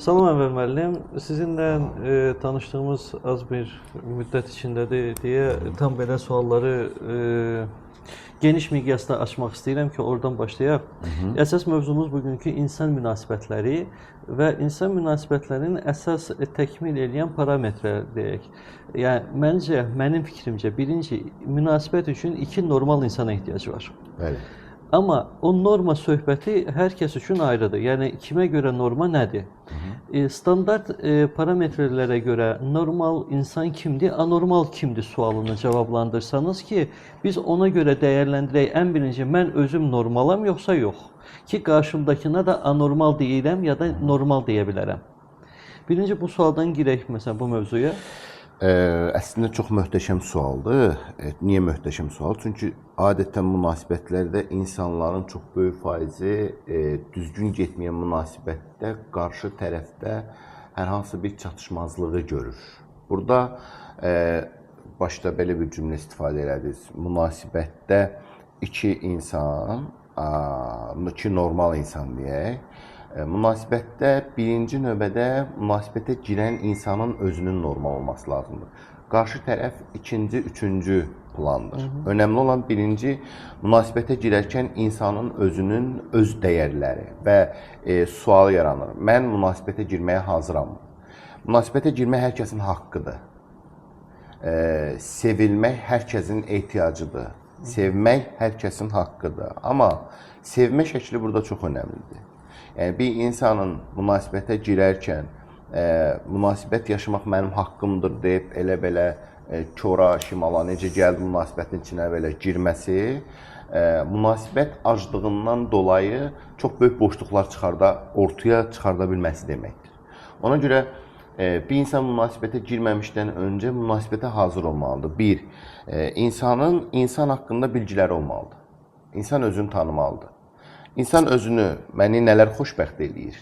Salam Ənvər müəllim, sizinlə tanışdığımız az bir müddət içindədir deyə tam belə sualları geniş miqyasda açmaq istəyirəm ki, oradan başlayaq. Əsas mövzumuz bugünkü insan münasibətləri və insan münasibətlərinin əsas təkmil eləyən parametrlər deyək. Yəni məncə, mənim fikrimcə birinci münasibət üçün iki normal insana ehtiyac var. Bəli. Amma o norma söhbəti hər kəs üçün ayrıdır. Yəni kimə görə norma nədir? Standart parametrlərə görə normal insan kimdir, anormal kimdir sualını cavablandırsanız ki, biz ona görə dəyərləndirək. Ən birinci mən özüm normalam yoxsa yox? Ki qarşımdakına da anormal deyirəm ya da normal deyə bilərəm. Birinci bu sualdan girək məsələn bu mövzuya. Əslində çox möhtəşəm sualdır. Niyə möhtəşəm sual? Çünki adətən münasibətlərdə insanların çox böyük faizi düzgün getməyən münasibətdə qarşı tərəfdə hər hansı bir çatışmazlığı görür. Burada başda belə bir cümlə istifadə elədiniz. Münasibətdə iki insan, iki normal insan deyək, münasibətdə birinci növbədə münasibətə girən insanın özünün normal olması lazımdır. Qarşı tərəf ikinci, üçüncü plandır. Önəmli olan birinci münasibətə girərkən insanın özünün öz dəyərləri və sual yaranır. Mən münasibətə girməyə hazıram. Münasibətə girmək hər kəsin haqqıdır. Sevilmək hər kəsin ehtiyacıdır. Sevmək hər kəsin haqqıdır. Amma sevmə şəkli burada çox önəmlidir. Yəni bir insanın münasibətə girərkən münasibət yaşamaq mənim haqqımdır deyib elə belə kora, şimala necə gəldi münasibətin içinə belə girməsi münasibət aclığından dolayı çox böyük boşluqlar ortaya çıxarda bilməsi deməkdir. Ona görə bir insan münasibətə girməmişdən öncə münasibətə hazır olmalıdır. Bir, insanın insan haqqında bilgiləri olmalıdır. İnsan özünü tanımalıdır. İnsan özünü, məni nələr xoşbəxt eləyir?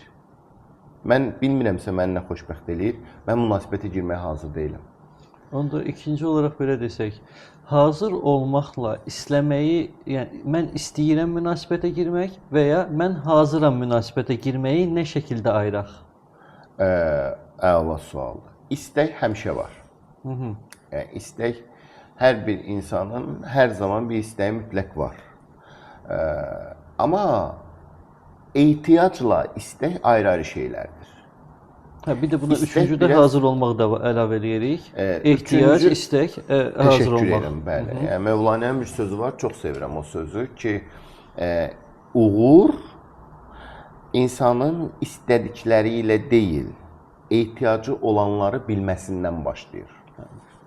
Mən bilmirəmsə məni nə xoşbəxt eləyir, mən münasibətə girməyə hazır deyiləm. Onda ikinci olaraq belə desək, hazır olmaqla istəməyi, yəni mən istəyirəm münasibətə girmək və ya mən hazıram münasibətə girməyi nə şəkildə ayıraq? Əla sualdır. İstək həmişə var. Yəni istək hər bir insanın hər zaman bir istəyi mütləq var. Amma ehtiyacla istək ayrı-ayrı şeylərdir. Hə, bir də buna istək üçüncü də biraz, hazır olmaq da əlavə eləyirik. Ehtiyac, üçüncü, istək, hazır olmaq. Təşəkkür edirəm, bəli. Yəni, Mövlanənin bir sözü var, çox sevirəm o sözü ki, uğur insanın istədikləri ilə deyil, ehtiyacı olanları bilməsindən başlayır.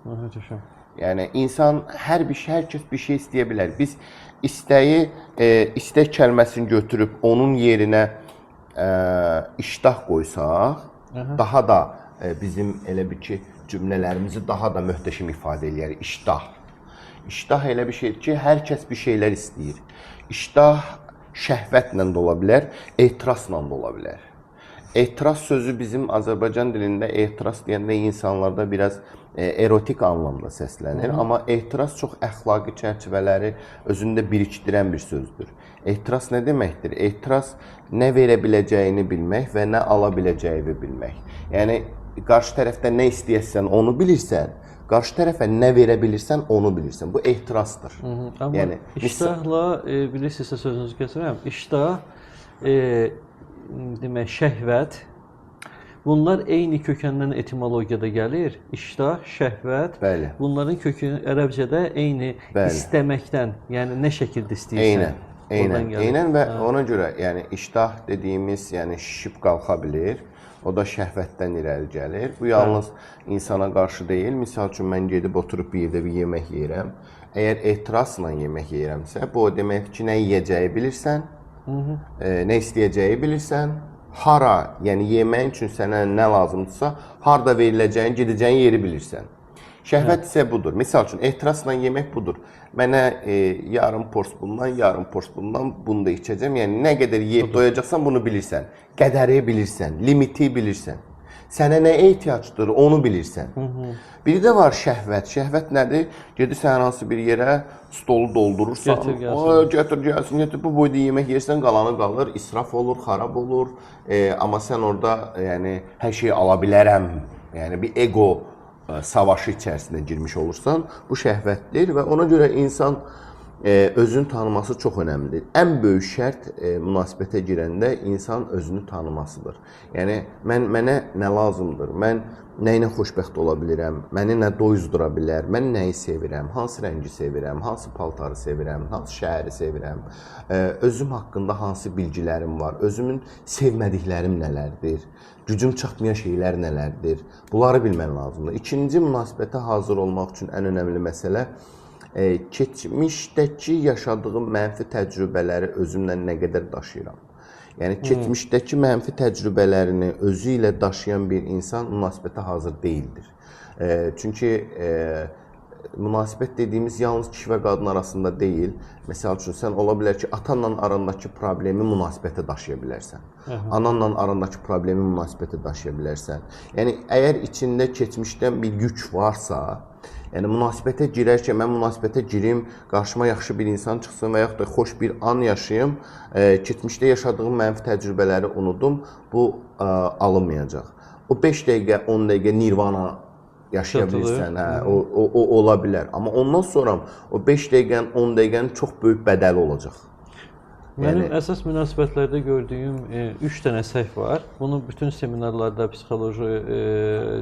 Möhtəşəm. Yəni insan hər kəs bir şey istəyə bilər. Biz istəyi, istək kəlməsini götürüb onun yerinə iştah qoysaq, daha da bizim elə bir ki cümlələrimizi daha da möhtəşəm ifadə eləyər. İştah. İştah elə bir şeydir ki, hər kəs bir şeylər istəyir. İştah şəhvətlə də ola bilər, etirazla da ola bilər. Etiraz sözü bizim Azərbaycan dilində etiraz deyəndə insanlarda biraz erotik anlamda səslənir. Amma etiraz çox əxlaqi çərçivələri özündə birikdirən bir sözdür. Etiraz nə deməkdir? Etiraz nə verə biləcəyini bilmək və nə ala biləcəyini bilmək. Yəni qarşı tərəfdə nə istəyəsən onu bilirsən, qarşı tərəfə nə verə bilirsən onu bilirsən. Bu etirazdır. Amma yəni iştahla bilirsinizsə sözünüzü kəsirəm. İştah demək, şəhvət, bunlar eyni kökəndən etimologiyada gəlir. İştah, şəhvət, bəli. Bunların kökü ərəbcədə eyni, bəli, istəməkdən, yəni nə şəkildə istəyirsən. Eynən, eynən və ona görə yəni iştah dediyimiz, yəni şişib qalxa bilir. O da şəhvətdən irəli gəlir. Bu yalnız insana qarşı deyil. Misal üçün mən gedib oturub bir yerdə bir yemək yeyirəm. Əgər etirazla yemək yeyirəmsə, bu o deməkdir ki, nə yeyəcəyi bilirsən, nə istəyəcəyi bilirsən, hara, yəni yeməyin üçün sənə nə lazımdırsa, harda veriləcəyin, gedəcəyin yeri bilirsən. Şəhvət isə budur. Misal üçün, ehtirasla yemək budur. Mənə yarım pors bundan, yarım pors bundan, bunu da içəcəm. Yəni nə qədər yeyib doyacaqsan bunu bilirsən. Qədəri bilirsən, limiti bilirsən. Sənə nə ehtiyacdır, onu bilirsən. Biri də var şəhvət. Şəhvət nədir? Gedirsən hər hansı bir yerə, stolu doldurursan. Gətir gəlsin. Gətir gəlsin, gətir. Bu boyda yemək yersən, qalanı qalır, israf olur, xarab olur. Amma sən orada yəni hər şeyi ala bilərəm. Yəni bir ego savaşı içərisinə girmiş olursan, bu şəhvətdir və ona görə insan özünü tanıması çox önəmlidir. Ən böyük şərt münasibətə girəndə insan özünü tanımasıdır. Yəni mənə nə lazımdır? Mən nə ilə xoşbəxt ola bilirəm? Məni nə doyuzdura bilər? Mən nəyi sevirəm? Hansı rəngi sevirəm? Hansı paltarı sevirəm? Hansı şəhəri sevirəm? Özüm haqqında hansı bilgilərim var? Özümün sevmədiklərim nələrdir? Gücüm çatmayan şeylər nələrdir? Bunları bilmən lazımdır. İkinci, münasibətə hazır olmaq üçün ən önəmli məsələ keçmişdəki yaşadığım mənfi təcrübələri özümlə nə qədər daşıyıram. Yəni keçmişdəki mənfi təcrübələrini özü ilə daşıyan bir insan münasibətə hazır deyildir. Çünki münasibət dediyimiz yalnız kişi və qadın arasında deyil. Məsəl üçün, sən ola bilər ki, atanla arandakı problemi münasibətə daşıya bilərsən. Ananla arandakı problemi münasibətə daşıya bilərsən. Yəni əgər içində keçmişdən bir yük varsa, yəni münasibətə girərkən mən münasibətə girim, qarşıma yaxşı bir insan çıxsın və yaxud da xoş bir an yaşayım, keçmişdə yaşadığım mənfi təcrübələri unudum, bu alınmayacaq. O 5 dəqiqə, 10 dəqiqə nirvana yaşaya bilirsən, hə, o ola bilər. Amma ondan sonra o 5 dəqiqənin, 10 dəqiqənin çox böyük bədəli olacaq. Mənim əsas münasibətlərdə gördüyüm 3 dənə səhv var. Bunu bütün seminarlarda, psixoloji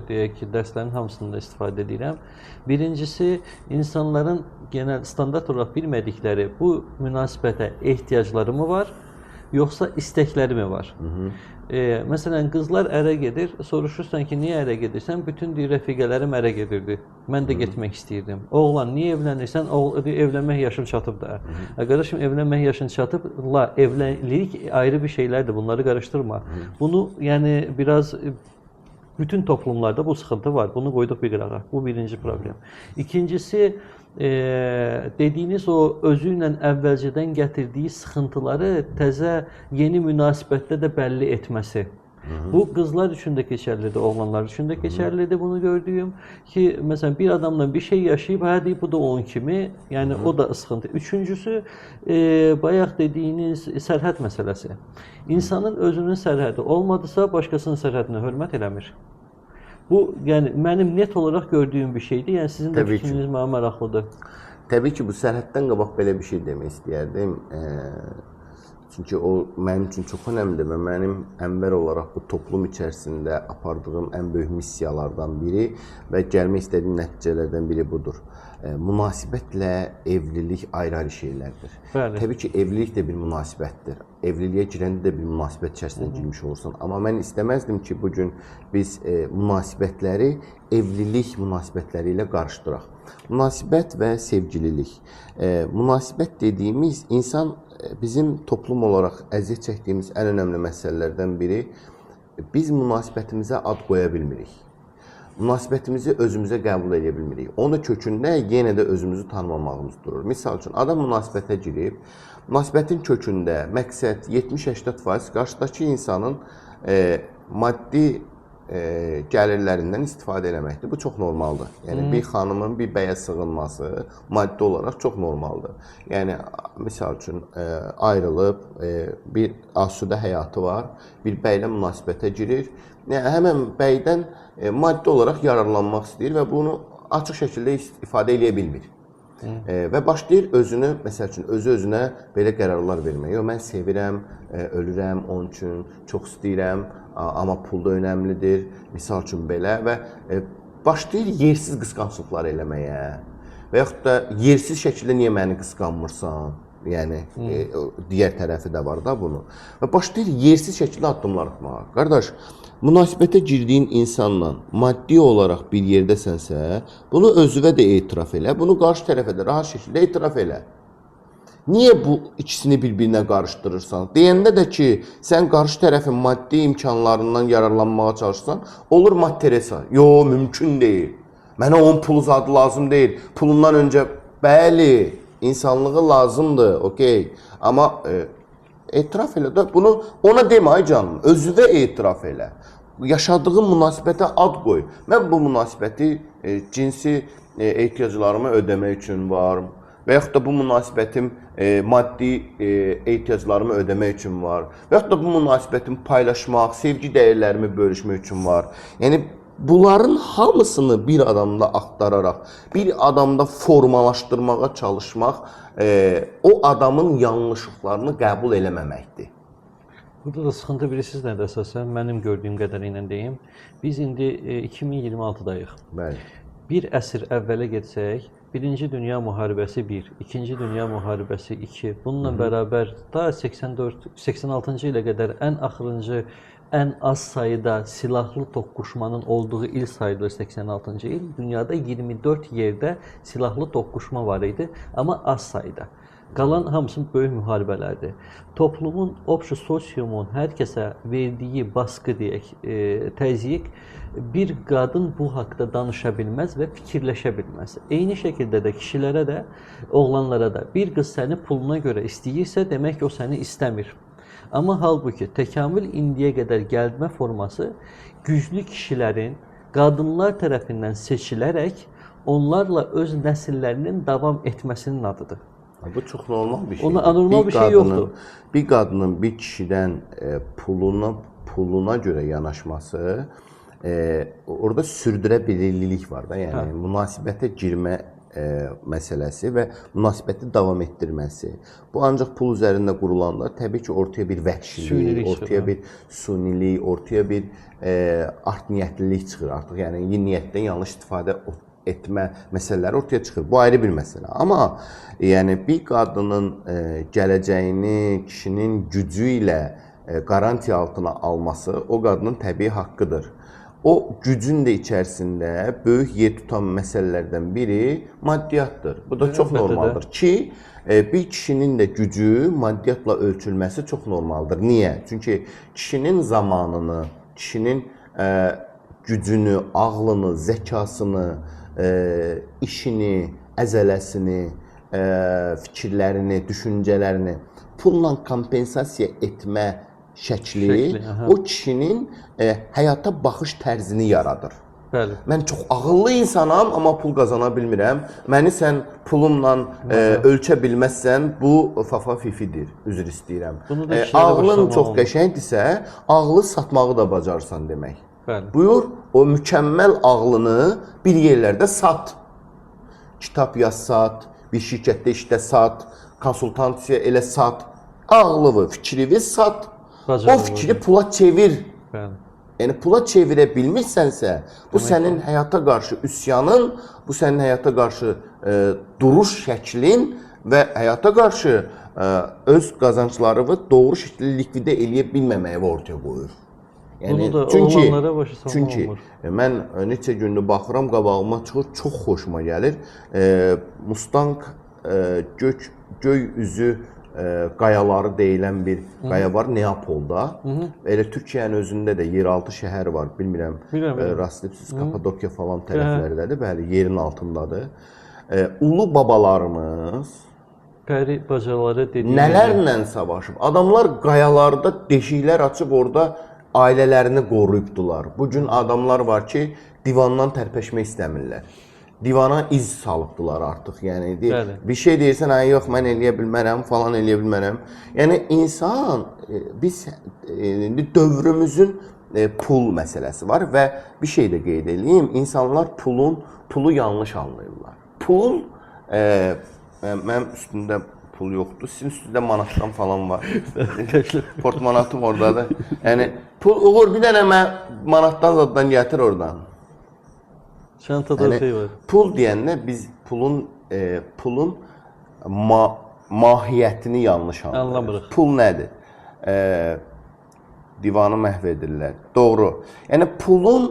deyək ki, dərslərin hamısında istifadə edirəm. Birincisi, insanların genel standart olaraq bilmədikləri bu münasibətə ehtiyacları mı var, yoxsa istəkləri mi var? Məsələn, qızlar ərə gedir, soruşursan ki, niyə ərə gedirsən? Bütün deyir, rəfiqələrim ərə gedirdi. Mən də getmək istəyirdim. Oğlan, niyə evlənirsən? Evlənmək yaşım çatıb da. Qardaşım, evlənmək yaşın çatıb, la, evlilik ayrı bir şeylərdir, bunları qarışdırma. Bunu, yəni, biraz bütün toplumlarda bu sıxıntı var. Bunu qoyduq bir qırağa. Bu birinci problem. İkincisi, dediyiniz o özü ilə əvvəlcədən gətirdiyi sıxıntıları təzə yeni münasibətdə də bəlli etməsi. Bu qızlar üçün də keçərlidir, oğlanlar üçün də keçərlidir bunu gördüyüm ki, məsələn, bir adamla bir şey yaşayıb, hə deyib, bu da onun kimi, yəni o da sıxıntı. Üçüncüsü, bayaq dediyiniz sərhəd məsələsi. İnsanın özünün sərhədi olmadısa, başqasının sərhədinə hörmət eləmir. Bu, yəni mənim net olaraq gördüyüm bir şeydir. Yəni sizin də fikriniz mənə maraqlıdır. Təbii ki, bu sərhəddən qabaq belə bir şey demək istəyərdim. Çünki o mənim üçün çox önəmlidir və mənim Ənvər olaraq bu toplum içərisində apardığım ən böyük missiyalardan biri və gəlmək istədiyim nəticələrdən biri budur. Münasibətlə evlilik ayrı-ayrı şeylərdir. Bəli. Təbii ki, evlilik də bir münasibətdir. Evliliyə girəndə də bir münasibət içərisinə girmiş olursan. Amma mən istəməzdim ki, bu gün biz münasibətləri evlilik münasibətləri ilə qarışdıraq. Münasibət və sevgililik. Münasibət dediyimiz insan bizim toplum olaraq əziyyət çəkdiyimiz ən önəmli məsələlərdən biri, biz münasibətimizə ad qoya bilmirik. Münasibətimizi özümüzə qəbul edə bilmirik. Onun kökündə yenə də özümüzü tanımamağımız durur. Misal üçün, adam münasibətə girib, münasibətin kökündə məqsəd 70-80% qarşıdakı insanın maddi gəlirlərindən istifadə eləməkdir. Bu çox normaldır. Yəni bir xanımın bir bəyə sığınması maddi olaraq çox normaldır. Yəni misal üçün ayrılıb, bir asudə həyatı var, bir bəylə münasibətə girir. Yəni həmən bəydən maddi olaraq yararlanmaq istəyir və bunu açıq şəkildə ifadə eləyə bilmir. Və başlayır özünü, məsəl üçün, özü-özünə belə qərarlar verməyə. Yox, mən sevirəm, ölürəm onun üçün, çox istəyirəm, amma pul da önəmlidir, misal üçün belə və başlayır yersiz qısqanclıqlar eləməyə və yaxud da yersiz şəkildə niyə məni qısqanmırsan, yəni digər tərəfi də var da bunu. Və başlayır yersiz şəkildə addımlar atmağa. Qardaş, münasibətə girdiyin insanla maddi olaraq bir yerdəsənsə, bunu özünə də etiraf elə, bunu qarşı tərəfə də rahat şəkildə etiraf elə. Niyə bu ikisini bir-birinə qarışdırırsan? Deyəndə də ki, sən qarşı tərəfin maddi imkanlarından yararlanmağa çalışsan, olur Mad Teresa. Yo, mümkün deyil. Mənə onun pulu zadı lazım deyil. Pulundan öncə, bəli, insanlığı lazımdır, okey. Amma etiraf elə də, bunu ona demə ay canım, özünə etiraf elə. Yaşadığın münasibətə ad qoy. Mən bu münasibəti cinsi ehtiyaclarımı ödəmək üçün var və yaxud da bu münasibətim maddi ehtiyaclarımı ödəmək üçün var və yaxud da bu münasibətim paylaşmaq, sevgi dəyərlərimi bölüşmək üçün var. Yəni bunların hamısını bir adamda axtararaq, bir adamda formalaşdırmağa çalışmaq o adamın yanlışlıqlarını qəbul eləməməkdir. Burada da sıxıntı bilirsiniz nədir əsasən? Mənim gördüyüm qədəri ilə deyim. Biz indi 2026-dayıq. Bəli. Bir əsr əvvələ getsək, Birinci Dünya Müharibəsi 1, İkinci Dünya Müharibəsi 2, bununla bərabər ta 84, 86-cı ilə qədər ən axırıncı, ən az sayıda silahlı toqquşmanın olduğu il sayılır 86-cı il. Dünyada 24 yerdə silahlı toqquşma var idi, amma az sayda. Qalan hamısı böyük müharibələrdir. Toplumun, obşu sosiumun hər kəsə verdiyi baskı deyək, təzyiq, bir qadın bu haqda danışa bilməz və fikirləşə bilməz. Eyni şəkildə də kişilərə də, oğlanlara da bir qız səni puluna görə istəyirsə, demək ki, o səni istəmir. Amma halbuki təkamül indiyə qədər gəlmə forması güclü kişilərin qadınlar tərəfindən seçilərək onlarla öz nəsillərinin davam etməsinin adıdır. Bu çox normal bir şeydir. Ona anormal bir şey yoxdur. Bir qadının bir kişidən puluna görə yanaşması, orada sürdürə bilirlilik var da, yəni münasibətə girmə məsələsi və münasibəti davam etdirməsi. Bu ancaq pul üzərində qurulanda təbii ki, ortaya bir vəhşilik, ortaya bir sunilik, ortaya bir art niyyətlilik çıxır artıq. Yəni iyi niyyətdən yanlış istifadə etmə məsələləri ortaya çıxır. Bu ayrı bir məsələ. Amma yəni bir qadının gələcəyini kişinin gücü ilə qarantiya altına alması o qadının təbii haqqıdır. O gücün də içərisində böyük yer tutan məsələlərdən biri maddiyyatdır. Bu da çox normaldır ki, bir kişinin də gücü maddiyyatla ölçülməsi çox normaldır. Niyə? Çünki kişinin zamanını, kişinin gücünü, ağlını, zəkasını, işini, əzələsini, fikirlərini, düşüncələrini pulla kompensasiya etmə şəkli o kişinin həyata baxış tərzini yaradır. Bəli. Mən çox ağıllı insanam, amma pul qazana bilmirəm. Məni sən pulumla ölçə bilməzsən, bu fafa fifidir. Üzr istəyirəm. Ağlın çox qəşəngdirsə, ağlı satmağı da bacarsan demək. Bəli. Buyur, o mükəmməl ağlını bir yerlərdə sat. Kitab yaz sat, bir şirkətdə işdə sat, konsultasiya elə sat. Ağlını, fikrini sat. O fikri pula çevir. Bəli. Yəni pula çevirə bilmirsənsə, bu sənin həyata qarşı üsyanın, bu sənin həyata qarşı duruş şəklin və həyata qarşı öz qazanclarını doğru şəkildə likvidə eləyə bilməməyi ortaya qoyur. Yəni, bunu da oğlanlara başa salmaq çünki olmur. Mən neçə gündür baxıram, qabağıma çıxır, çox xoşuma gəlir. Mustang göy üzü qayaları deyilən bir qaya var Neapolda. Elə Türkiyənin özündə də yeraltı şəhər var, bilmirəm, rastlayıbsınız, Kapadokya falan tərəflərdədir, bəli, yerin altındadır. Ulu babalarımız pəri bacaları dediyi nələrlə savaşıb? Adamlar qayalarda deşiklər açıb orada ailələrini qoruyubdular. Bugün adamlar var ki, divandan tərpəşmək istəmirlər. Divana iz salıbdılar artıq. Yəni bir şey deyirsən, ay yox, mən eləyə bilmərəm, falan eləyə bilmərəm. Yəni insan, biz dövrümüzün pul məsələsi var və bir şey də qeyd eləyim, insanlar pulu yanlış anlayırlar. Pul, mənim üstündə pul yoxdur, sizin üstündə manatdan falan var. Portmanatım oradadır. Yəni pul, Uğur, bir dənə mən manatdan zaddan gətir oradan. Çantada yəni, şey var. Pul deyəndə biz pulun mahiyyətini yanlış anlamırıq. Pul nədir? Divanı məhv edirlər. Doğru. Yəni pulun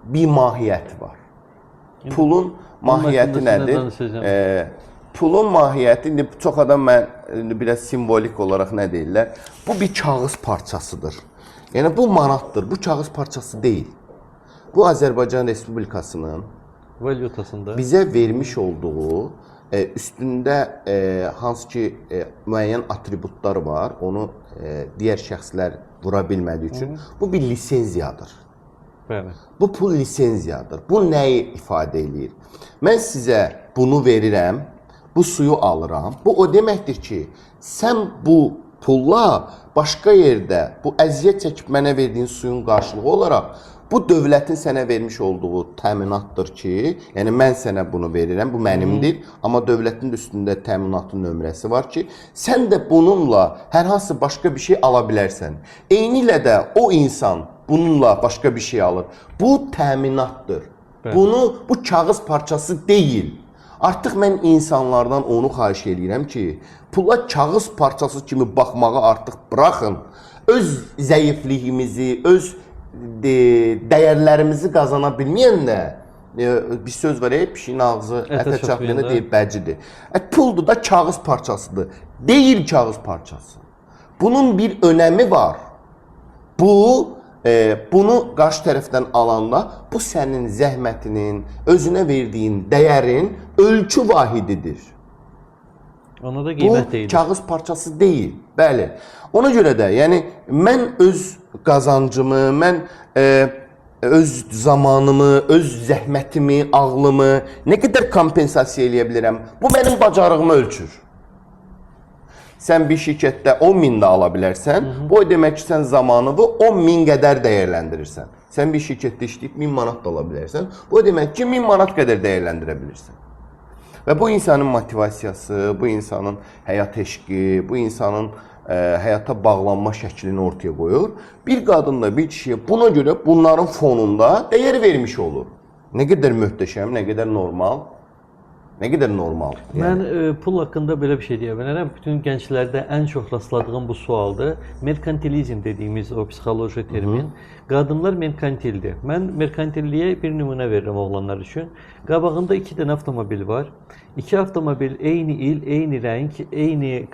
bir mahiyyəti var. Pulun mahiyyəti nədir? Pulun mahiyyəti, indi çox adam mən indi biraz simvolik olaraq nə deyirlər? Bu bir kağız parçasıdır. Yəni bu manatdır. Bu kağız parçası deyil. Bu Azərbaycan Respublikasının valyutasında bizə vermiş olduğu Üstündə hansı ki müəyyən atributlar var, onu digər şəxslər vura bilmədiyi üçün bu bir lisenziyadır. Bəli. Bu pul lisenziyadır. Bu nəyi ifadə eləyir? Mən sizə bunu verirəm, bu suyu alıram. Bu o deməkdir ki, sən bu pulla başqa yerdə bu əziyyət çəkib mənə verdiyin suyun qarşılığı olaraq bu dövlətin sənə vermiş olduğu təminatdır ki, yəni mən sənə bunu verirəm, bu mənimdir, amma dövlətin də üstündə təminatın nömrəsi var ki, sən də bununla hər hansı başqa bir şey ala bilərsən. Eynilə də o insan bununla başqa bir şey alır. Bu təminatdır. Bəli. Bu kağız parçası deyil. Artıq mən insanlardan onu xahiş eləyirəm ki, pula kağız parçası kimi baxmağı artıq buraxın. Öz zəifliyimizi, öz dəyərlərimizi qazana bilməyəndə bir söz var, pişiyin ağzı ətə çatmayanda deyir bəcidir. Puldur da kağız parçasıdır. Deyil kağız parçası. Bunun bir önəmi var. Bunu qarşı tərəfdən alanda bu sənin zəhmətinin, özünə verdiyin dəyərin ölçü vahididir. Ona da qiymət deyilir. Bu kağız parçası deyil. Bəli. Ona görə də, yəni mən öz qazancımı, mən öz zamanımı, öz zəhmətimi, ağlımı nə qədər kompensasiya eləyə bilirəm? Bu mənim bacarığımı ölçür. Sən bir şirkətdə 10 min də ala bilərsən. Bu o demək ki, sən zamanını 10 min qədər dəyərləndirirsən. Sən bir şirkətdə işləyib 1000 manat da ala bilərsən. Bu o demək ki, 1000 manat qədər dəyərləndirə bilirsən. Və bu insanın motivasiyası, bu insanın həyat eşqi, bu insanın həyata bağlanma şəklini ortaya qoyur. Bir qadınla bir kişiyə buna görə bunların fonunda dəyər vermiş olur. Nə qədər möhtəşəm, nə qədər normal. Nə qədər normal. Yəni. Mən pul haqqında belə bir şey deyə bilərəm. Bütün gənclərdə ən çox rastladığım bu sualdır. Merkantilizm dediyimiz o psixoloji termin. Qadınlar merkantildir. Mən merkantilliyə bir nümunə verirəm oğlanlar üçün. Qabağında 2 dənə avtomobil var. 2 avtomobil eyni il, eyni rəng, eyni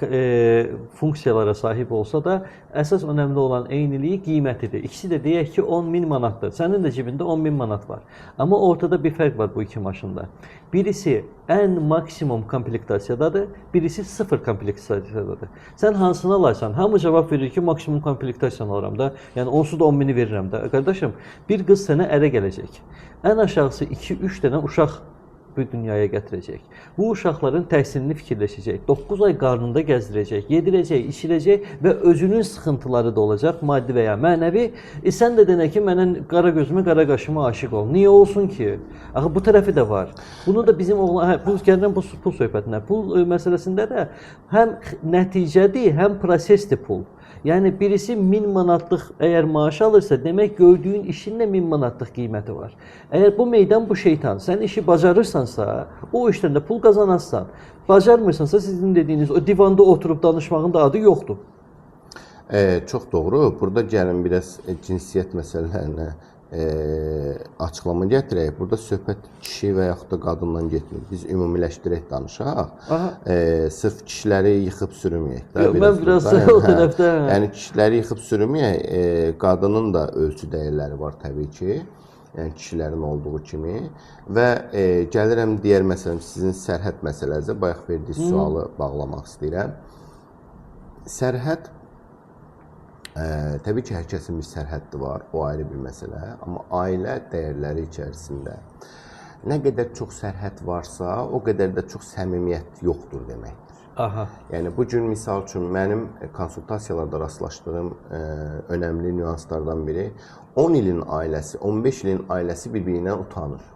funksiyalara sahib olsa da əsas önəmli olan eyniliyi qiymətidir. İkisi də deyək ki 10.000 manatdır. Sənin də cibində 10.000 manat var. Amma ortada bir fərq var bu iki maşında. Birisi ən maksimum komplektasiyyadadır, birisi sıfır komplektasiyyadadır. Sən hansını alarsan? Hamı cavab verir ki, maksimum komplektasiyanı alıram da. Yəni onsuz da 10.000-i verirəm də. Qardaşım, bir qız sənə ərə gələcək. Ən aşağısı 2-3 dənə uşaq bu dünyaya gətirəcək. Bu uşaqların təhsilini fikirləşəcək, 9 ay qarnında gəzdirəcək, yedirəcək, içirəcək və özünün sıxıntıları da olacaq, maddi və ya mənəvi. Sən də denə ki, mənə qara gözümə, qara qaşıma aşiq ol. Niyə olsun ki? Axı bu tərəfi də var. Bunu da bizim oğlan, bu gəlirəm bu pul söhbətinə. Pul məsələsində də həm nəticədir, həm prosesdir pul. Yəni birisi 1000 manatlıq əgər maaş alırsa, demək gördüyün işin də 1000 manatlıq qiyməti var. Əgər bu meydan bu şeytan, sən işi bacarırsansa, o işdən də pul qazanarsan. Bacarmırsansa, sizin dediyiniz o divanda oturub danışmağın da adı yoxdur. Çox doğru. Burada gəlin biraz cinsiyyət məsələlərinə açıqlama gətirək. Burada söhbət kişi və yaxud da qadından getmir. Biz ümumiləşdirək danışaq. Sırf kişiləri yıxıb sürməyək. Yox, mən biraz o tərəfdə. Yəni kişiləri yıxıb sürməyək. Qadının da ölçü dəyərləri var təbii ki. Yəni kişilərin olduğu kimi. Və gəlirəm digər məsələm sizin sərhəd məsələnizə. Bayaq verdiyiniz sualı bağlamaq istəyirəm. Sərhəd təbii ki, hər kəsin bir sərhəddi var, o ayrı bir məsələ. Amma ailə dəyərləri içərisində nə qədər çox sərhəd varsa, o qədər də çox səmimiyyət yoxdur deməkdir. Aha. Yəni, bu gün, misal üçün, mənim konsultasiyalarda rastlaşdığım önəmli nüanslardan biri 10 ilin ailəsi, 15 ilin ailəsi bir-birindən utanır,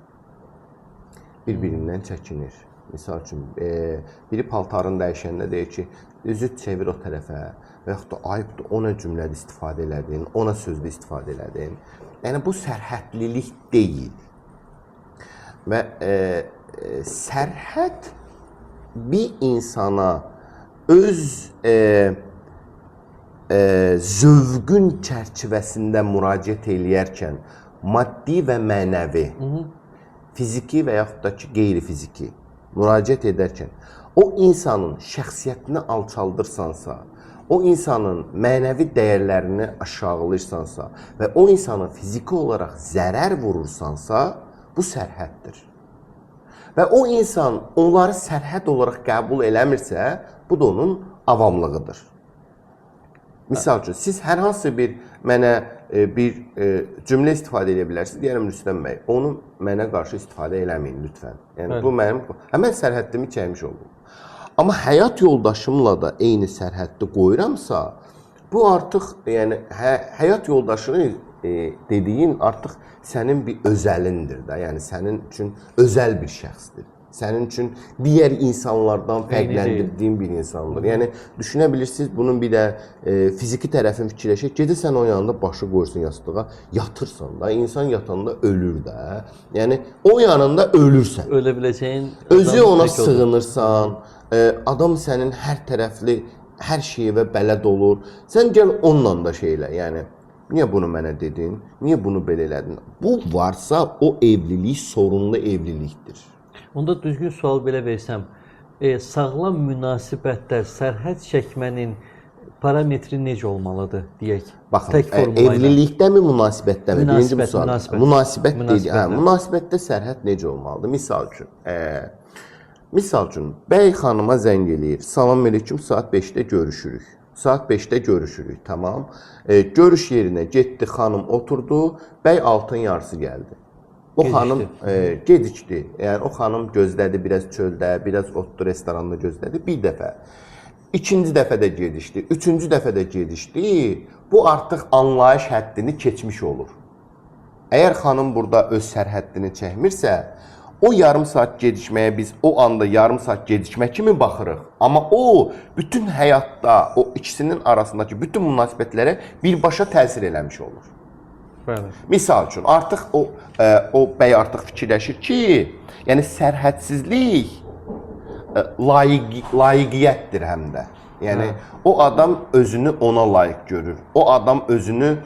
bir-birindən çəkinir. Misal üçün, biri paltarını dəyişəndə deyir ki, üzü çevir o tərəfə və yaxud da ayıbdır, ona cümlədə istifadə elədin, ona sözdə istifadə elədin. Yəni, bu sərhədlilik deyil. Və sərhəd bir insana öz zövqün çərçivəsində müraciət eləyərkən maddi və mənəvi, fiziki və yaxud da ki, qeyri-fiziki müraciət edərkən o insanın şəxsiyyətini alçaldırsansa, o insanın mənəvi dəyərlərini aşağılayırsansa və o insana fiziki olaraq zərər vurursansa, bu sərhəddir. Və o insan onları sərhəd olaraq qəbul eləmirsə, bu da onun avamlığıdır. Misal üçün, siz hər hansı bir mənə bir cümlə istifadə edə bilərsiniz. Deyərəm Rüstəm bəy, onu mənə qarşı istifadə eləməyin lütfən. Yəni bu mənim həmən sərhəddimi çəkmiş oldum. Amma həyat yoldaşımla da eyni sərhəddi qoyuramsa, bu artıq yəni həyat yoldaşını dediyin artıq sənin bir özəlindir də. Yəni sənin üçün özəl bir şəxsdir. Sənin üçün digər insanlardan fərqləndirdiyin bir insandır. Yəni düşünə bilirsiniz, bunun bir də fiziki tərəfini fikirləşək. Gecə sən onun yanında başı qoyursun yastığa, yatırsan da, insan yatanda ölür də. Yəni o yanında ölürsən. Ölə biləcəyin özü ona sığınırsan. Adam sənin hər tərəfli hər şeyə və bələd olur. Sən gəl onunla da şey elə, yəni niyə bunu mənə dedin? Niyə bunu belə elədin? Bu varsa o evlilik sorunlu evlilikdir. Onda düzgün sual belə versəm, sağlam münasibətdə sərhəd çəkmənin parametri necə olmalıdır deyək? Baxın, tək evlilikdəmi, münasibətdəmi? Birinci bu sual. Münasibət deyil. Hə, münasibətdə sərhəd necə olmalıdır? Misal üçün, bəy xanıma zəng eləyir. Salam aleyküm, saat 5-də görüşürük. Saat 5-də görüşürük, tamam. Görüş yerinə getdi, xanım oturdu, bəy 6-ın yarısı gəldi. O xanım gecikdi. Yəni o xanım gözlədi biraz çöldə, biraz otdu restoranda gözlədi bir dəfə. İkinci dəfə də gecikdi, üçüncü dəfə də gecikdi. Bu artıq anlayış həddini keçmiş olur. Əgər xanım burada öz sərhəddini çəkmirsə, o yarım saat gecikməyə biz o anda yarım saat gecikmə kimi baxırıq. Amma o bütün həyatda, o ikisinin arasındakı bütün münasibətlərə birbaşa təsir eləmiş olur. Bəli. Misal üçün, artıq o bəy artıq fikirləşir ki, yəni sərhədsizlik layiqiyyətdir həm də. Yəni o adam özünü ona layiq görür. O adam özünü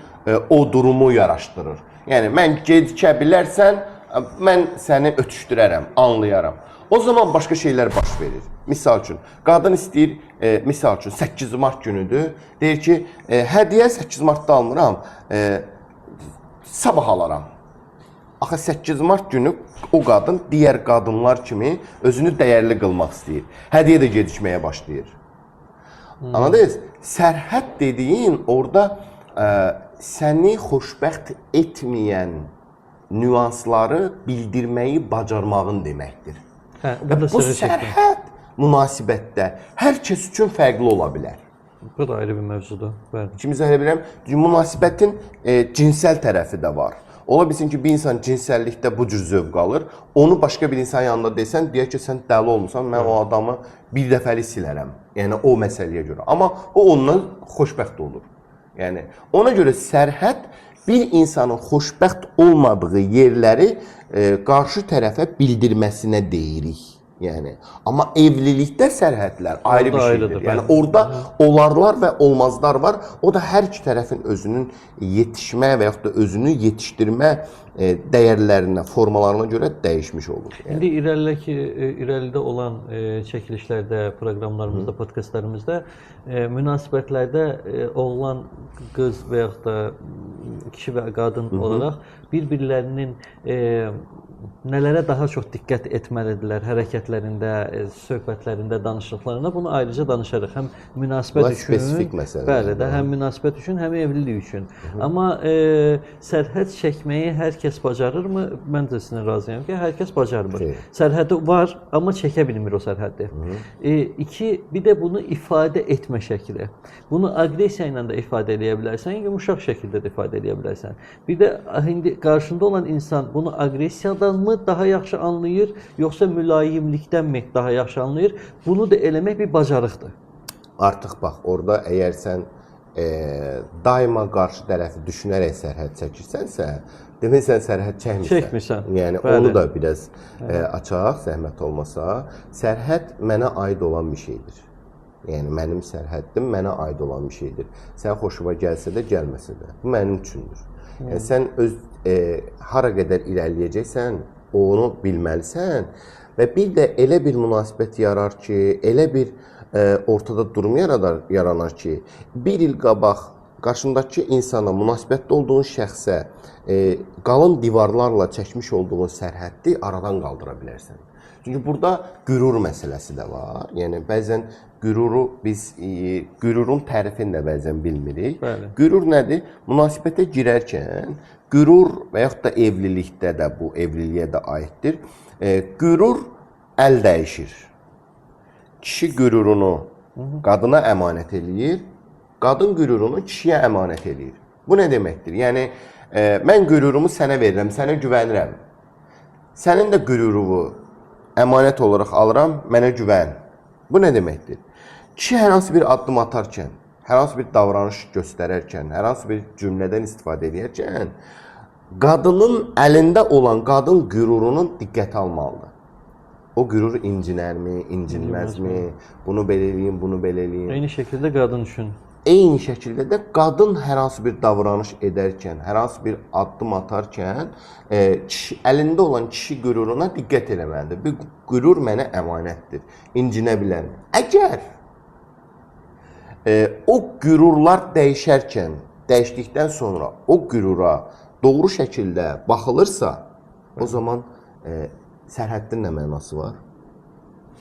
o durumu yaraşdırır. Yəni mən gecikə bilərsən, mən səni ötüşdürərəm, anlayaram. O zaman başqa şeylər baş verir. Misal üçün, qadın istəyir, misal üçün 8 mart günüdür. Deyir ki, hədiyyə 8 martda almıram, sabah alaram. Axı 8 mart günü o qadın digər qadınlar kimi özünü dəyərli qılmaq istəyir. Hədiyyə də gecikməyə başlayır. Anladınız? Sərhəd dediyin orada səni xoşbəxt etməyən nüansları bildirməyi bacarmağın deməkdir. Hə, bu sərhəd münasibətdə hər kəs üçün fərqli ola bilər. Bu da ayrı bir mövzudur. Bəli. Kimi izah edə bilərəm? Münasibətin cinsəl tərəfi də var. Ola bilsin ki, bir insan cinsəllikdə bu cür zövq alır. Onu başqa bir insan yanında desən, deyər ki, sən dəli olmusan, mən o adamı bir dəfəlik silərəm. Yəni o məsələyə görə. Amma o ondan xoşbəxt olur. Yəni ona görə sərhəd bir insanın xoşbəxt olmadığı yerləri qarşı tərəfə bildirməsinə deyirik. Yəni amma evlilikdə sərhədlər ayrı bir şeydir. Yəni orada olarlar və olmazlar var. O da hər iki tərəfin özünün yetişmə və yaxud da özünü yetişdirmə dəyərlərinə, formalarına görə dəyişmiş olur. Yəni. İndi irəlidə olan çəkilişlərdə, proqramlarımızda, podkastlarımızda münasibətlərdə oğlan, qız və yaxud da kişi və qadın olaraq bir-birlərinin nələrə daha çox diqqət etməlidirlər hərəkətlərində, söhbətlərində, danışıqlarında, bunu ayrıca danışarıq. Həm münasibət üçün, spesifik məsələ. Bəli də, həm münasibət üçün, həm evlilik üçün. Amma sərhəd çəkməyi hər kəs bacarırmı? Mən də sizinlə razıyam ki, hər kəs bacarmır. Sərhədi var, amma çəkə bilmir o sərhəddi. İki, bir də bunu ifadə etmə şəkli. Bunu aqressiya ilə də ifadə eləyə bilərsən, yumuşaq şəkildə də ifadə eləyə bilərsən. Bir də indi qarşında olan insan bunu aqressiyadan mı daha yaxşı anlayır, yoxsa mülayimlikdənmi daha yaxşı anlayır? Bunu da eləmək bir bacarıqdır. Artıq bax, orada əgər sən daima qarşı tərəfi düşünərək sərhəd çəkirsənsə, demək sən sərhəd çəkmirsən. Çəkmirsən. Yəni bəli. Onu da biraz açaq, zəhmət olmasa. Sərhəd mənə aid olan bir şeydir. Yəni mənim sərhəddim mənə aid olan bir şeydir. Sən xoşuma gəlsə də, gəlməsə də. Bu mənim üçündür. Yəni sən öz hara qədər irəliləyəcəksən, onu bilməlisən və bir də elə bir münasibət yarar ki, elə bir ortada durum yaranar ki, bir il qabaq qarşındakı insana, münasibətdə olduğun şəxsə qalın divarlarla çəkmiş olduğun sərhəddi aradan qaldıra bilərsən. Çünki burada qürur məsələsi də var. Yəni bəzən qüruru biz qürurun tərifini də bəzən bilmirik. Bəli. Qürur nədir? Münasibətə girərkən qürur və yaxud da evlilikdə də bu evliliyə də aiddir. Qürur əl dəyişir. Kişi qürurunu qadına əmanət eləyir, qadın qürurunu kişiyə əmanət eləyir. Bu nə deməkdir? Yəni mən qürurumu sənə verirəm, sənə güvənirəm. Sənin də qürurunu əmanət olaraq alıram, mənə güvən. Bu nə deməkdir? Kişi hər hansı bir addım atarkən, hər hansı bir davranış göstərərkən, hər hansı bir cümlədən istifadə edərkən qadının əlində olan qadın qürurunu diqqətə almalıdır. O qürur incinərmi, incinməzmi? Bunu belə eləyim, bunu belə eləyim. Eyni şəkildə qadın üçün. Eyni şəkildə də qadın hər hansı bir davranış edərkən, hər hansı bir addım atarkən kişi, əlində olan kişi qüruruna diqqət eləməlidir. Bu qürur mənə əmanətdir, incinə bilərmi? Əgər o qürurlar dəyişərkən, dəyişdikdən sonra o qürura doğru şəkildə baxılırsa, o zaman sərhəddin nə mənası var?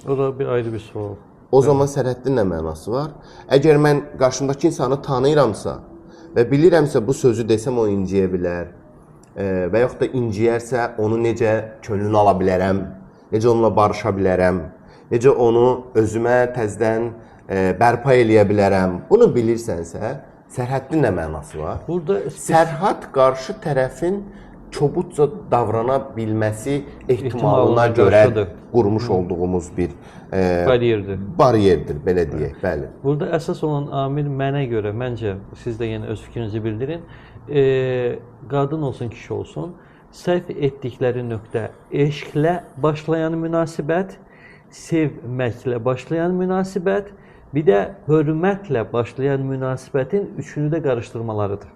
O da bir ayrı bir sual. O zaman sərhəddin nə mənası var? Əgər mən qarşımdakı insanı tanıyıramsa və bilirəmsə bu sözü desəm o inciyə bilər və yaxud da inciyərsə onu necə könlünü ala bilərəm, necə onunla barışa bilərəm, necə onu özümə təzədən bərpa eləyə bilərəm. Bunu bilirsənsə, sərhəddin nə mənası var? Burada sərhəd qarşı tərəfin kobudca davrana bilməsi ehtimalına görə qurmuş olduğumuz bir bariyerdir. Bariyerdir, belə deyək, bəli. Burada əsas olan amil mənə görə, məncə, siz də yenə öz fikrinizi bildirin, qadın olsun, kişi olsun, səhv etdikləri nöqtə eşqlə başlayan münasibət, sevməklə başlayan münasibət, bir də hörmətlə başlayan münasibətin üçünü də qarışdırmalarıdır.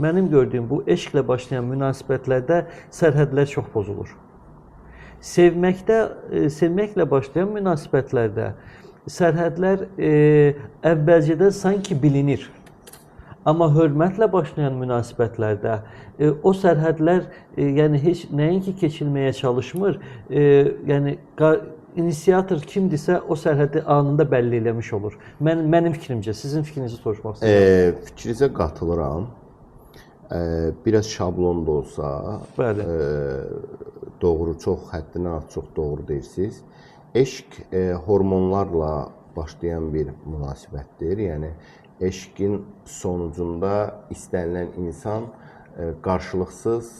Mənim gördüyüm bu eşqlə başlayan münasibətlərdə sərhədlər çox pozulur. Sevməklə başlayan münasibətlərdə sərhədlər əvvəlcədən sanki bilinir. Amma hörmətlə başlayan münasibətlərdə o sərhədlər yəni heç nəinki keçilməyə çalışmır, yəni inisiator kimdirsə o sərhədi anında bəlli eləmiş olur. Mənim fikrimcə, sizin fikrinizi soruşmaq istəyirəm. Fikrinizə qatılıram. Biraz şablon da olsa, bəli. Doğru, çox həddindən artıq çox doğru deyirsiniz. Eşq hormonlarla başlayan bir münasibətdir. Yəni eşqin sonucunda istənilən insan qarşılıqsız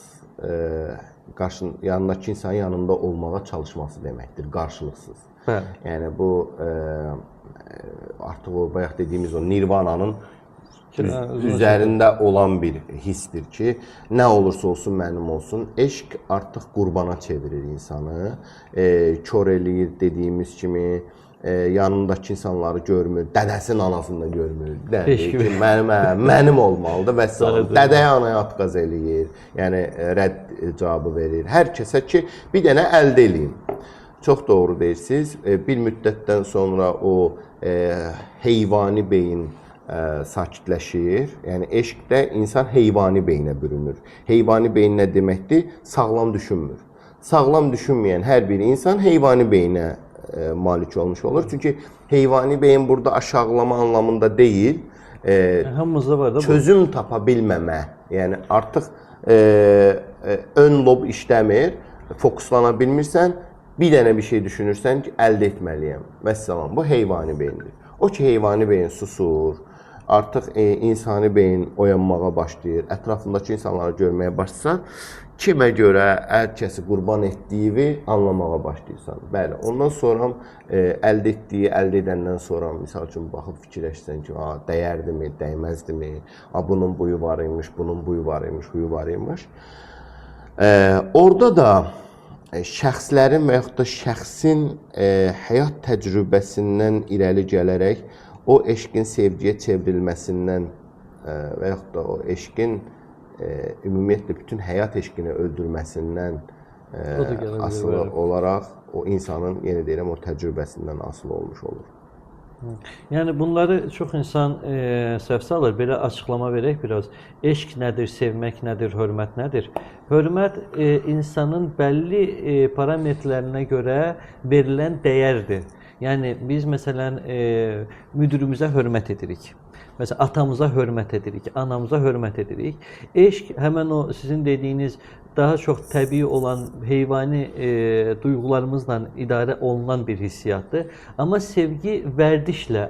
yanındakı insanın yanında olmağa çalışması deməkdir, qarşılıqsız. Bəli. Yəni bu artıq o bayaq dediyimiz o nirvananın üzərində olan bir hissdir ki, nə olursa olsun mənim olsun. Eşq artıq qurbana çevirir insanı, kor eləyir dediyimiz kimi, yanındakı insanları görmür, dədəsinin anasını da görmür. Deyir ki, mənim olmalıdır və salam. Dədəyə anaya atqaz eləyir, yəni rədd cavabı verir. Hər kəsə ki, bir dənə əldə eləyim. Çox doğru deyirsiniz. Bir müddətdən sonra o heyvani beyin sakitləşir. Yəni eşqdə insan heyvani beyinə bürünür. Heyvani beyin nə deməkdir? Sağlam düşünmür. Sağlam düşünməyən hər bir insan heyvani beyinə malik olmuş olur. Çünki heyvani beyin burada aşağılama anlamında deyil. Hamımızda var da bu. Çözüm tapa bilməmə. Yəni artıq ön lob işləmir, fokuslana bilmirsən, bir dənə bir şey düşünürsən ki, əldə etməliyəm. Vəssalam, bu heyvani beyindir. O ki, heyvani beyin susur, artıq insani beyin oyanmağa başlayır, ətrafındakı insanları görməyə başlasan, kimə görə hər kəsi qurban etdiyini anlamağa başlayırsan. Bəli, ondan sonra əldə etdiyi, əldə edəndən sonra, misal üçün, baxıb fikirləşsən ki, dəyərdimi, dəyməzdimi, bunun buyu var imiş, bunun buyu var imiş, huyu var imiş. Orada da şəxslərin və yaxud da şəxsin həyat təcrübəsindən irəli gələrək o eşqin sevgiyə çevrilməsindən və yaxud da o eşqin ümumiyyətlə bütün həyat eşqini öldürməsindən asılı olaraq o insanın, yenə deyirəm, o təcrübəsindən asılı olmuş olur. Yəni bunları çox insan səhv salır. Belə açıqlama verək biraz. Eşq nədir, sevmək nədir, hörmət nədir? Hörmət insanın bəlli parametrlərinə görə verilən dəyərdir. Yəni biz məsələn müdürümüzə hörmət edirik. Məsələn atamıza hörmət edirik, anamıza hörmət edirik. Eşq həmən o sizin dediyiniz daha çox təbii olan heyvani duyğularımızla idarə olunan bir hissiyatdır. Amma sevgi vərdişlə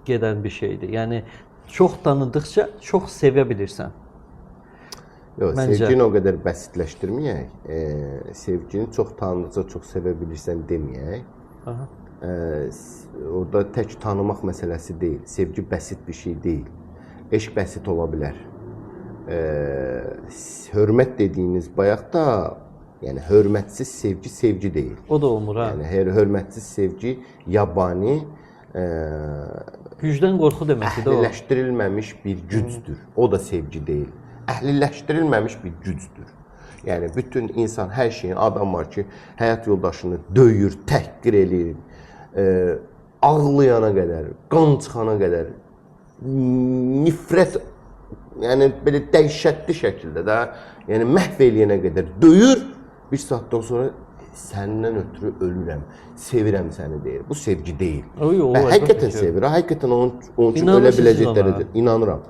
gedən bir şeydir. Yəni çox tanıdıqca çox sevə bilirsən. Yox, sevgini o qədər bəsitləşdirməyək. Sevgini çox tanıdıqca çox sevə bilirsən deməyək. Aha. Orada tək tanımaq məsələsi deyil. Sevgi bəsit bir şey deyil. Eşq bəsit ola bilər. Hörmət dediyiniz bayaq da, yəni hörmətsiz sevgi sevgi deyil. O da olmur ha. Yəni hörmətsiz sevgi yabani, gücdən qorxu deməkdir o. Əhliləşdirilməmiş bir gücdür. O da sevgi deyil. Əhliləşdirilməmiş bir gücdür. Yəni bütün insan hər şeyin adam var ki, həyat yoldaşını döyür, təhqir eləyir, ağlayana qədər, qan çıxana qədər, nifrət, yəni belə dəhşətli şəkildə də, yəni məhv eləyənə qədər döyür, bir saatdan sonra səndən ötürü ölürəm, sevirəm səni deyir. Bu sevgi deyil. O, həqiqətən sevir, həqiqətən onun üçün ölə biləcək dərəcədə inanıram.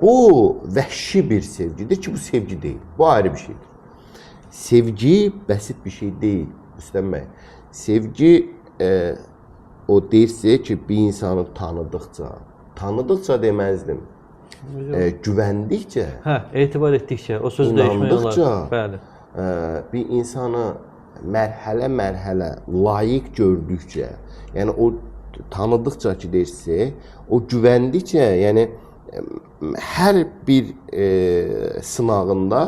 Bu vəhşi bir sevgidir ki, bu sevgi deyil. Bu ayrı bir şeydir. Sevgi bəsit bir şey deyil, Rüstəm bəy. Sevgi o deyirsə ki, bir insanı tanıdıqca deməzdim, güvəndikcə, hə, etibar etdikcə, o sözü dəyişmək olar. Bəli. Bir insanı mərhələ-mərhələ layiq gördükcə, yəni o tanıdıqca ki, deyirsə, o güvəndikcə, yəni hər bir sınağında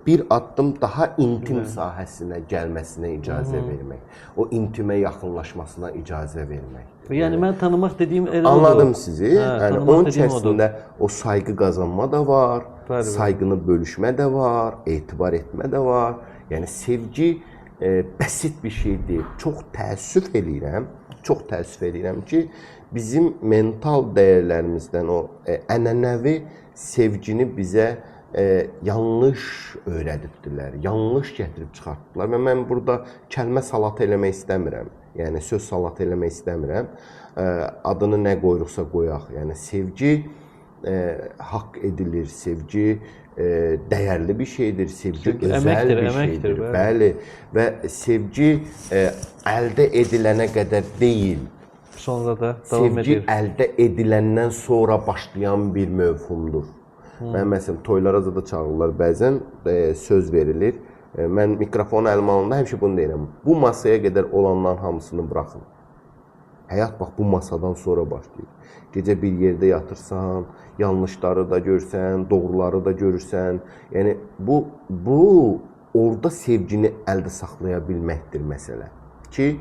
bir addım daha intim sahəsinə gəlməsinə icazə vermək. O intimə yaxınlaşmasına icazə vermək. Yəni mən tanımaq dediyim elə odur. Anladım sizi. Hə, yəni onun içərisində o sayğı qazanma da var, bəli, sayğını bölüşmə də var, etibar etmə də var. Yəni sevgi bəsit bir şey deyil. Çox təəssüf eləyirəm, çox təəssüf eləyirəm ki, bizim mental dəyərlərimizdən o ənənəvi sevgini bizə yanlış öyrədibdilər, yanlış gətirib çıxartdılar. Və mən burada kəlmə salatı eləmək istəmirəm. Yəni söz salatı eləmək istəmirəm. Adını nə qoyuruqsa qoyaq. Yəni sevgi haqq edilir, sevgi dəyərli bir şeydir, sevgi özəl əməkdir, bir şeydir. Bəli. Və sevgi əldə edilənə qədər deyil. Sonra da davam edir. Sevgi əldə ediləndən sonra başlayan bir mövhumdur. Mən məsələn toylara da çağırırlar bəzən, söz verilir. Mən mikrofonu əlimə alanda həmişə bunu deyirəm. Bu masaya qədər olanların hamısını buraxın. Həyat bax bu masadan sonra başlayır. Gecə bir yerdə yatırsan, yanlışları da görsən, doğruları da görürsən. Yəni bu orada sevgini əldə saxlaya bilməkdir məsələ. Ki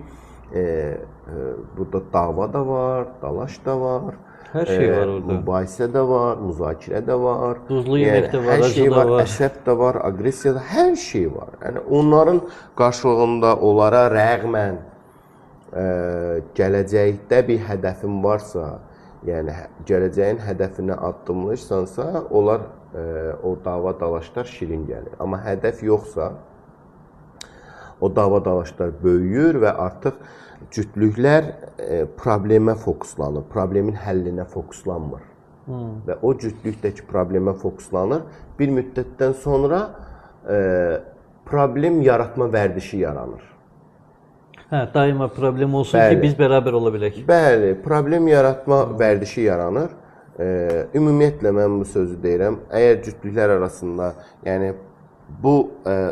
burada dava da var, dalaş da var. Hər şey var orada. Mübahisə də var, müzakirə də var. Duzlu yemək də var, hər şey var, əsəb də var, aqressiya da, hər şey var. Yəni onların qarşılığında onlara rəğmən gələcəkdə bir hədəfin varsa, yəni gələcəyin hədəfinə addımlayırsansa, onlar o dava dalaşlar şirin gəlir. Amma hədəf yoxsa, o dava dalaşlar böyüyür və artıq cütlüklər problemə fokuslanır, problemin həllinə fokuslanmır. Və o cütlükdəki problemə fokuslanır. Bir müddətdən sonra problem yaratma vərdişi yaranır. Hə, daima problem olsun bəli, ki, biz bərabər ola bilək. Bəli, problem yaratma vərdişi yaranır. Ümumiyyətlə mən bu sözü deyirəm. Əgər cütlüklər arasında, yəni bu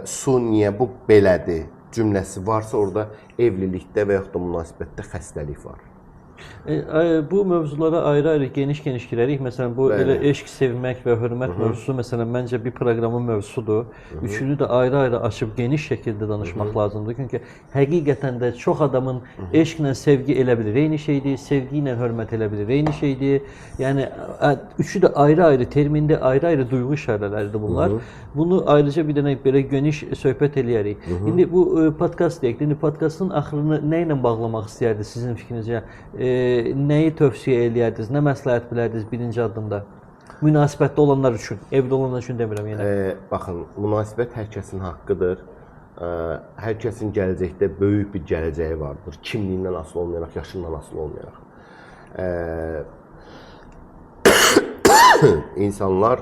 su niyə bu belədir cümləsi varsa, orada evlilikdə və yaxud da münasibətdə xəstəlik var. Bu mövzulara ayrı-ayrı geniş-geniş girərik. Məsələn, bu bəli, elə eşq, sevmək və hörmət mövzusu məsələn məncə bir proqramın mövzusudur. Üçünü də ayrı-ayrı açıb geniş şəkildə danışmaq lazımdır. Çünki həqiqətən də çox adamın eşqlə sevgi elə bilir eyni şeydir, sevgi ilə hörmət elə bilir eyni şeydir. Yəni üçü də ayrı-ayrı termindir, ayrı-ayrı duyğu işarələridir bunlar. Bunu ayrıca bir dənə belə geniş söhbət eləyərik. İndi bu podkast deyək. İndi podkastın axırını nə ilə bağlamaq istəyərdi sizin fikrinizcə? Nəyi tövsiyə eləyərdiniz? Nə məsləhət bilərdiniz birinci addımda? Münasibətdə olanlar üçün, evli olanlar üçün demirəm yenə. Baxın, münasibət hər kəsin haqqıdır. Hər kəsin gələcəkdə böyük bir gələcəyi vardır. Kimliyindən asılı olmayaraq, yaşından asılı olmayaraq. İnsanlar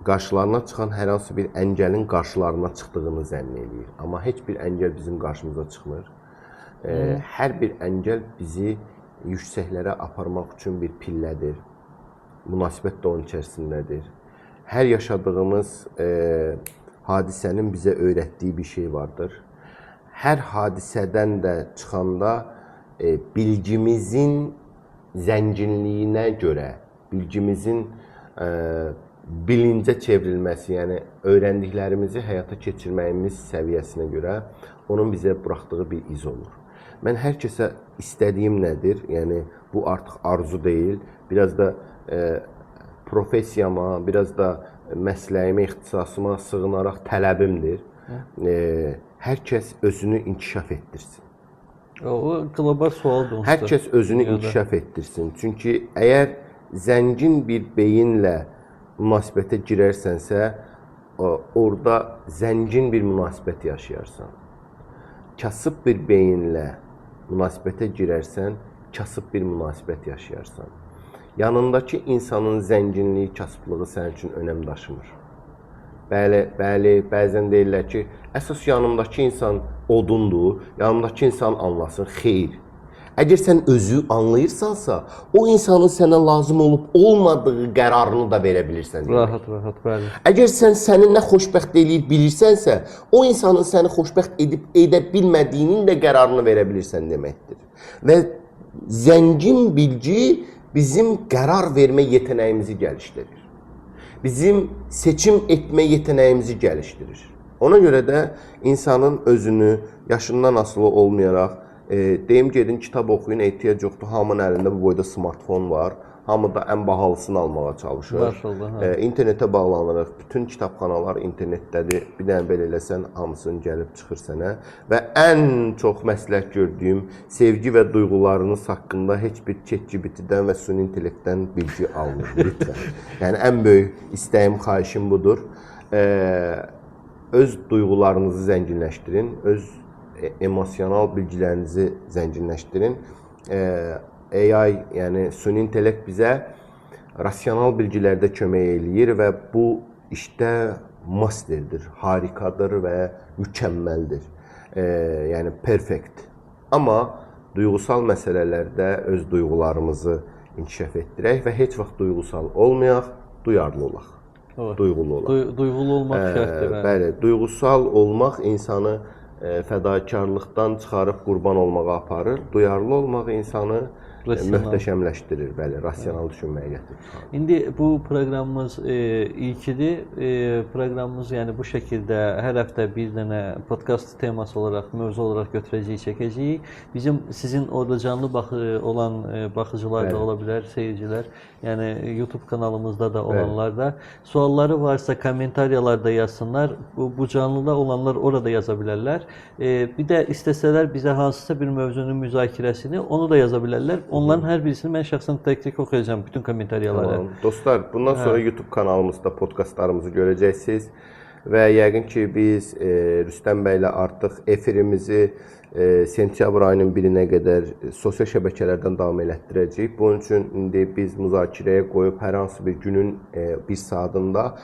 qarşılarına çıxan hər hansı bir əngəlin qarşılarına çıxdığını zənn eləyir. Amma heç bir əngəl bizim qarşımıza çıxmır. Hər bir əngəl bizi yüksəklərə aparmaq üçün bir pillədir. Münasibət də onun içərisindədir. Hər yaşadığımız hadisənin bizə öyrətdiyi bir şey vardır. Hər hadisədən də çıxanda bilgimizin zənginliyinə görə, bilgimizin bilincə çevrilməsi, yəni öyrəndiklərimizi həyata keçirməyimiz səviyyəsinə görə onun bizə buraxdığı bir iz olur. Mən hər kəsə istədiyim nədir? Yəni bu artıq arzu deyil, biraz da professiyama, biraz da məsləyimə, ixtisasıma sığınaraq tələbimdir. Hər kəs özünü inkişaf etdirsin. O qlobal sualdır. Hər kəs özünü inkişaf etdirsin. Çünki əgər zəngin bir beyinlə münasibətə girərsənsə, orada zəngin bir münasibət yaşayarsan. Kasıb bir beyinlə münasibətə girərsən, kasıb bir münasibət yaşayarsan. Yanındakı insanın zənginliyi, kasıblığı sənin üçün önəm daşımır. Bəli, bəli, bəzən deyirlər ki, əsas yanımdakı insan odundur, yanımdakı insan anlasın, xeyr. Əgər sən özü anlayırsansa, o insanın sənə lazım olub olmadığı qərarını da verə bilirsən. Demək. Rahat, bəli. Əgər sən səni nə xoşbəxt eləyir bilirsənsə, o insanın səni xoşbəxt edib edə bilmədiyinin də qərarını verə bilirsən deməkdir. Və zəngin bilgi bizim qərar vermə yetənəyimizi gəlişdirir. Bizim seçim etmə yetənəyimizi gəlişdirir. Ona görə də insanın özünü yaşından asılı olmayaraq, deyim gedin kitab oxuyun, ehtiyac yoxdur. Hamının əlində bu boyda smartfon var. Hamı da ən bahalısını almağa çalışır. Maşallah, hə. İnternetə bağlanırıq. Bütün kitabxanalar internetdədir. Bir dənə belə eləsən, hamısını gəlib çıxır sənə. Və ən çox məsləhət gördüyüm sevgi və duyğularınız haqqında heç bir ChatGPT-dən və süni intellektdən bilgi almayın lütfən. Yəni ən böyük istəyim, xahişim budur. Öz duyğularınızı zənginləşdirin, öz emosional bilgilərinizi zənginləşdirin. AI, yəni süni intellekt bizə rasional bilgilərdə kömək eləyir və bu işdə masterdir, harikadır və mükəmməldir. Yəni perfect. Amma duyğusal məsələlərdə öz duyğularımızı inkişaf etdirək və heç vaxt duyğusal olmayaq, duyarlı olaq. Evet. Duyğulu olaq. Duyğulu olmaq şərtdir. Bəli, duyğusal olmaq insanı fədakarlıqdan çıxarıb qurban olmağa aparır. Duyarlı olmaq insanı möhtəşəmləşdirir, bəli, rasional düşünməyə gətirir. İndi bu proqramımız ilkidir. Proqramımız yəni bu şəkildə hər həftə bir dənə podkast teması olaraq, mövzu olaraq götürəcəyik, çəkəcəyik. Bizim sizin orada canlı olan baxıcılar da ola bilər, seyircilər. Yəni YouTube kanalımızda da olanlar da. Sualları varsa kommentariyalarda yazsınlar. Bu canlıda olanlar orada yaza bilərlər. Bir də istəsələr bizə hansısa bir mövzunun müzakirəsini onu da yaza bilərlər. Onların hər birisini mən şəxsən tək-tək oxuyacağam, bütün kommentariyaları. Tamam. Dostlar, bundan sonra YouTube kanalımızda podkastlarımızı görəcəksiniz və yəqin ki, biz Rüstəm bəylə artıq efirimizi sentyabr ayının 1-nə qədər sosial şəbəkələrdən davam elətdirəcəyik. Bunun üçün indi biz müzakirəyə qoyub hər hansı bir günün bir saatında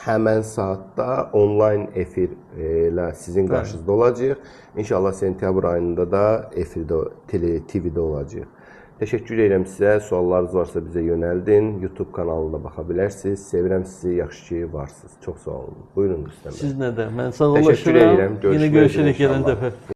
həmən saatda onlayn efir ilə sizin qarşınızda olacağıq. İnşallah sentyabr ayında da efirdə, TV-də olacağıq. Təşəkkür edirəm sizə. Suallarınız varsa bizə yönəldin. YouTube kanalına baxa bilərsiniz. Sevirəm sizi. Yaxşı ki, varsınız. Çox sağ olun. Buyurun Rüstəm bəy. Siz nə də. Mən sağollaşıram. Təşəkkür edirəm. Yenə görüşürük gələn dəfə.